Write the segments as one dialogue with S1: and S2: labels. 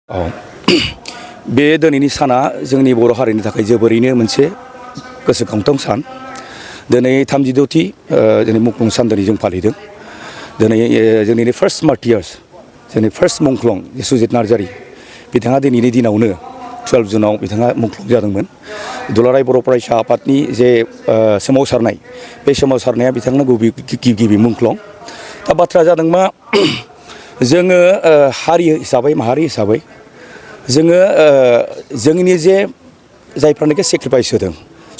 S1: औ बे दिनैनि साना जोंनि बर' हारिनि थाखाय जोबोरैनो मोनसे गोसोखांथाव सान। दिनै 36थि जोंनि मुंख्लं सान दिनै जों फालिदों। दिनै जोंनि फार्स्ट मार्टियार्स जोंनि फार्स्ट मुंख्लं सुजित नार्जारि बिथाङा दिनैनि दिनावनो 12 जुनाव बिथाङा मुंख्लं जादोंमोन। दुलाराय बर' फरायसा आफादनि जे सोमावसारनाय बे सोमावसारनाया बिथांनो गिबि मुंख्लं। दा बाथ्रा जादों मा जोङो हारि हिसाबै माहारि हिसाबै जोङो जोंनि जे जायफ्रानोखि सेक्रिफाइस होदों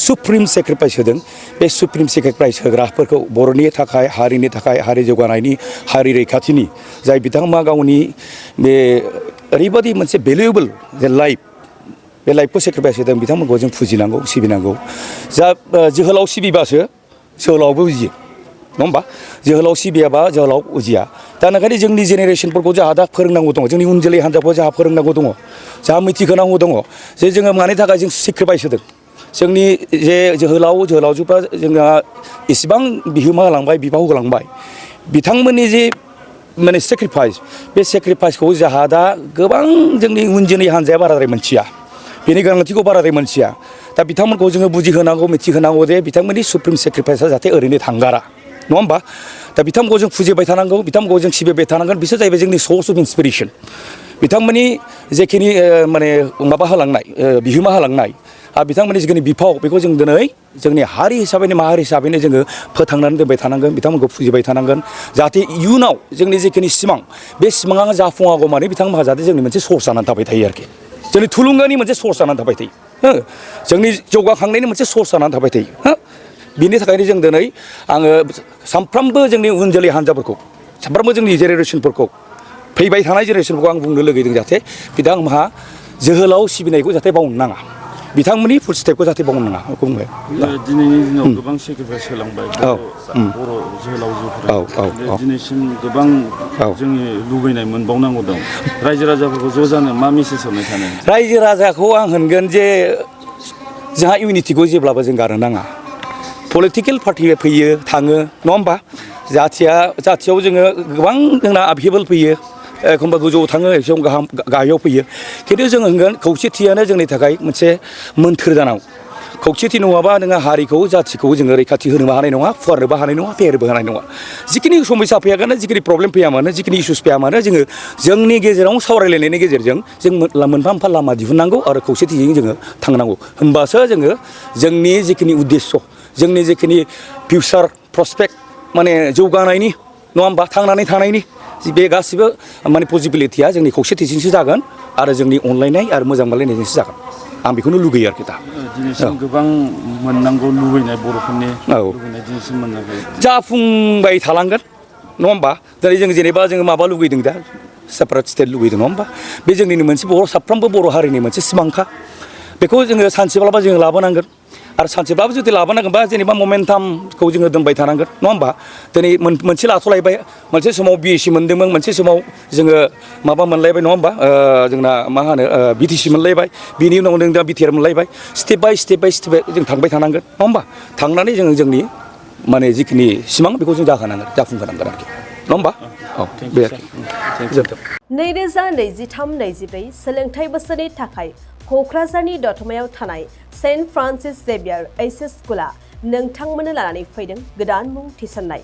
S1: सुप्रिम सेक्रिफाइस होदों बे सुप्रिम सेक्रिफाइस होग्राफोरखौ बर'नि थाखाय हारिनि थाखाय हारि जौगानायनि हारि रैखाथिनि जाय बिथांमोना गावनि बे ओरैबायदि मोनसे भेलुएबल जे लाइफ बे लाइफखौ सेक्रिफाइस होदों बिथांमोनखौ जों फुजिनांगौ सिबिनांगौ। जा जोहोलाव सिबिबासो जोहोलावबो उजियो नङा होमबा? जोहोलाव सिबियाबा जोहोलाव उजिया। दा ओंखायनो जोंनि जेनेरेसनफोरखौ जोंहा दा फोरोंनांगौ दङ, जोंनि उन जोलै हान्जाखौ जोंहा फोरोंनांगौ दङ, जोंहा मिथिहोनांगौ दङ जे जोङो मानि थाखाय जों सेक्रिफाइस होदों। जोंनि जे जोहोलावजोफ्रा जोंहा इसेबां बिहोमा होलांबाय बिबाव होलांबाय बिथांमोननि जे माने सेक्रिफाइस बे सेक्रिफाइसखौ जोंहा दा गोबां जोंनि उन जोलै हान्जाया बाराद्राय मोनथिया, बेनि गोनांथिखौ बाराद्राय मोनथिया। दा बिथांमोनखौ जोङो बुजिहोनांगौ मिथिहोनांगौ जे बिथांमोननि सुप्रिम सेक्रिफाइसआ जाहाथे ओरैनो थांगारा नङा होमबा? दा बिथांमोनखौ जों फुजिबाय थानांगौ, बिथांमोनखौ जों सिबिबाय थानांगोन। बिसोर जाहैबाय जोंनि सर्स अफ इन्सपिरेसन। बिथांमोननि जेखिनि माने माबा होलांनाय बिहोमा होलांनाय बिथांमोननि जिखिनि बिफाव बेखौ जों दिनै जोंनि हारि हिसाबैनो माहारि हिसाबैनो जोङो फोथांनानै दोनबाय थानांगोन, बिथांमोनखौ फुजिबाय थानांगोन जाहाथे इयुनाव जोंनि जिखिनि सिमां बे सिमाङा जाफुङागौ माने बिथांमोनहा जाहाथे जोंनि मोनसे सर्स जानानै थाबाय थायो आरोखि, जोंनि थुलुंगानि मोनसे सर्स जानानै थाबाय थायो, जोंनि जौगाखांनायनि मोनसे सर्स जानानै थाबाय थायो। बिनि थाखायनो जों दिनै आङो सानफ्रोमबो जोंनि उन जोलै हान्जाफोरखौ सानफ्रोमबो जोंनि जेनेरेसनफोरखौ फैबाय थानाय जेनेरेसनफोरखौ आं बुंनो लुगैदों जाहाथे बिथांमोनहा जोहोलाव सिबिनायखौ जाहाथे बावनो नाङा, बिथांमोननि फुटस्टेपखौ जाहाथे बावनो नाङा। बुंबाय
S2: दिनैनि दिनाव गोबां सेक्रिफाइस होलांबाय बर' जोहोलावजोफोरा दिनैसिम गोबां जोंनि लुबैनाय मोनबावनांगौ दं। रायजो राजाफोरखौ ज' जानो मा मेसेज हरनो सानो?
S1: रायजो राजाखौ आं होनगोन जे जोंहा इउनिटिखौ जेब्लाबो जों गारनो नाङा। पलिटिकेल पार्टि फैयो थाङो नङा होमबा? जाथियाव जोङो गोबां जोंना आपहेबल फैयो, एखमबा गोजौआव थाङो एखमबा गाहायाव फैयो, खिन्थु जों होनगोन खौसेथियानो जोंनि थाखाय मोनसे मोन्थोर जानांगौ। खौसेथि नङाबा नोङो हारिखौ जाथिखौ जोङो रैखाथि होनोबो हानाय नङा, फुवारनोबो हानाय नङा, फेहेरनोबो हानाय नङा। जिखिनि समस्या फैयागोन, जिखिनि प्रब्लेम फैया मानो, जिखिनि इसुस फैया मानो, जोङो जोंनि गेजेराव सावरायलायनायनि गेजेरजों जों मोनफा मोनफा लामा दिहुननांगौ आरो खौसेथिजों जोङो थांनांगौ। होमबासो जोङो जोंनि जिखिनि उद्देश्य, जोंनि जिखिनि फिउचार प्रसपेक्ट माने जौगानायनि नङा होमबा, थांनानै थानायनि बे गासिबो माने पसिबिलिटिया जोंनि खौसेथिजोंसो जागोन आरो जोंनि अनलायनाय आरो मोजां मोनलायनायजोंसो जागोन। आं बेखौनो लुगैयो आरोखि दा।
S2: दिनैसिम गोबां मोननांगौ लुबैनाय बर'फोरनि लुबैनाय दिनैसिम मोनाखै,
S1: जाफुंबाय थालांगोन नङा होमबा? दिनै जों जेनेबा जोङो माबा लुगैदों दा सेपारेट स्टेट लुगैदों नङा होमबा? बे जोंनिनो मोनसे साफ्रोमबो बर' हारिनि मोनसे सिमांखा। बेखौ जोङो सानसेब्लाबो जोङो लाबोनांगोन आरो सानसेब्लाबो जुदि लाबोनांगोनबा जेनेबा ममेन्टामखौ जोङो दोनबाय थानांगोन नङा होमबा? दिनै मोनसे लाथ'लायबाय, मोनसे समाव BSc मोनदोंमोन, मोनसे समाव जोङो माबा मोनलायबाय नङा होमबा? जोंना मा होनो BTC मोनलायबाय, बिनि उनाव जों दा BTR मोनलायबाय। स्टेप बाय स्टेप जों थांबाय थानांगोन नङा होमबा? थांनानै जोङो जोंनि माने जिखिनि सिमां बेखौ जों जाफुंहोनांगोन आरोखि नङा होमबा? औ बे आरोखि गोजोन्थों।
S3: 2023-24 सोलोंथाइ बोसोरनि थाखाय क'क्राझारनि दतमायाव थानाय सेन्ट फ्रान्सिस जेभियार एइचएस स्कुला नोंथांमोननो लानानै फैदों गोदान मुं थिसननाय।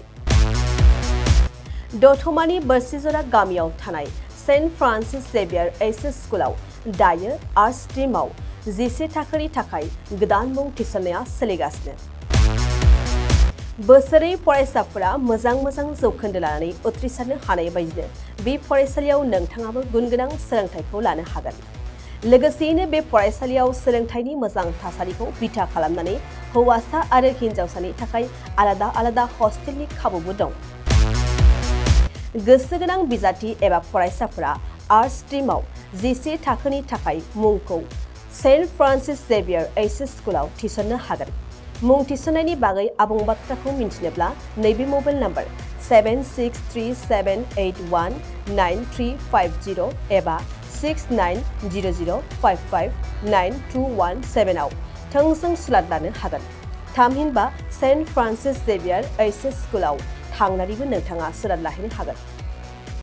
S3: दतमानि बोरसिजरा गामियाव थानाय सेन्ट फ्रान्सिस जेभियार एइचएस स्कुलाव दायो आर्ट्स स्ट्रिमाव 11 थाखोनि थाखाय गोदान मुं थिसननाया सोलिगासिनो। बोसोरै फरायसाफोरा मोजां जौखोन्दो लानानै उथ्रिसारनो हानाय बायदिनो बे फरायसालियाव नोंथाङाबो गुन गोनां सोलोंथाइखौ लानो हागोन। लोगोसेयैनो बे फरायसालियाव सोलोंथाइनि मोजां थासारिखौ बिथा खालामनानै हौवासा आरो हिन्जावसानि थाखाय आलादा हस्टेलनि खाबुबो दं। गोसो गोनां बिजाथि एबा फरायसाफोरा आर्ट्स स्ट्रिमाव 11 थाखोनि थाखाय मुंखौ सेन्ट फ्रान्सिस जेभियार एइचएस स्कुलाव थिसननो हागोन। मुं थिसननायनि बागै आबुं बाथ्राखौ मिन्थिनोब्ला नैबे मबाइल नाम्बार 7637819350 एबा 6900559217 आव थोंजों सुलाद लानो हागोन। थामहिनबा सेन्ट फ्रान्सिस जेभियार एइचएस स्कुलाव थांनानैबो नोंथाङा सुलाद लाहैनो हागोन।